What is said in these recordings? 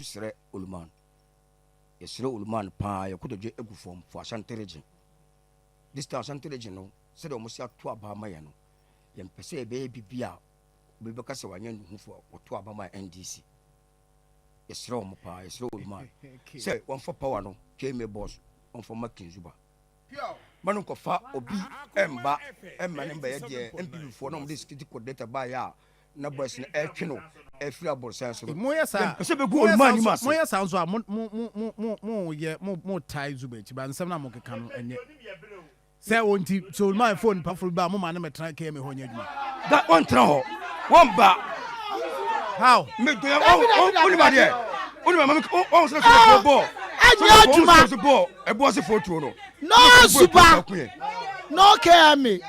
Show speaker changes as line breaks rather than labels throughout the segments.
Srɛ Oluman. Yɛsrɛ Oluman paa yɛ kotodwe gu fam for Ashanti region. This time Ashanti region no sɛdeɛ wɔn si ato aba ama yɛn no yɛn pɛ sɛ yɛbɛyɛ bibi a obi bɛka sɛ wanyɛ ne ho fo wɔto aba ma NDC. Yɛsrɛ wɔn paa, yɛsrɛ Oluman sɛ wɔmfa power no KMA boss wɔmfa ma King Zuba. Ma no nkɔfa obi ɛmba ɛmma ne mbɛyɛ deɛ NPP foɔ na wɔn de security coordinator baayɛ a na boys no ɛretwe no ɛfiri aborosan so no.
Moyɛ saa
Yɛmpɛ sɛ bɛgu Oluman anim ase.
Moyɛ saa nso a mo mo mo mo mo yɛ mo mo tae Zuba akyi ba nsɛm na mo keka no ɛnyɛ sɛ wɔn ti sɛ Oluman phone nipa foro ba a mo ma ne mɛtena KMA hɔ nyɛ adwuma.
Da wɔntena hɔ wɔmba.
How?
Me do yɛ wɔn wɔn wɔn adeɛ wɔn ma mi wɔn sɛ sɛ bɔɔl
Ɛnyɛ adwuma.
sɛ bɔɔl ɛbɔ ase fo tuo no.
No Zuba, no KMA.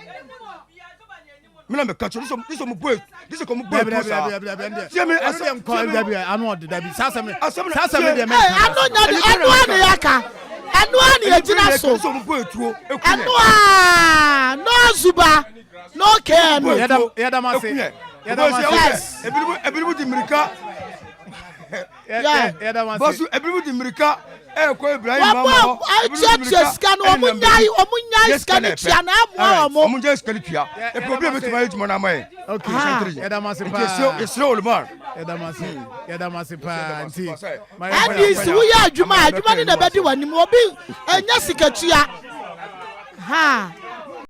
Mi na mi ka kyerɛ nisɛ nisɛ mo bɔ nisɛ kɔ mo bɔ etuo saa. Tie mi asɛm tie mi.
Dabi ano ɔde dabi saa asɛm
Asɛm
saa asɛm
tie.
deɛ
Ee, ano nya de ɛno a na yɛaka ɛno a na yɛgyina so
Nisɛ mo bɔ etuo eku yɛ.
ɛno a no Zuba, no KMA.
Yɛda mo ase.
Eku yɛ.
Yɛda mo ase.
Yes.
Ebinom ebinom di mirika.
Yeah.
Yɛda mo ase.
Bɔsu ebinom di mirika ɛkɔ Ibrahim
Wɔn
Mahama hɔ.
a ɛtuatua sika no wɔn nyae wɔn nyae sika no tua na ɛmoa wɔn.
Ɔmo ngye sika no tua. Ebi obi a ebetumi ayɛ adwuma no ama yɛn.
Okay.
Ah.
Yɛda mo ase
Nti
paa.
yɛsrɛ yɛsrɛ Oluman.
Yɛda mo ase. Yɛda mo ase paa. Nti.
NDC woyɛ adwuma a adwuma no na ɛbɛdi w'anim obi ɛnyɛ sikatua ha.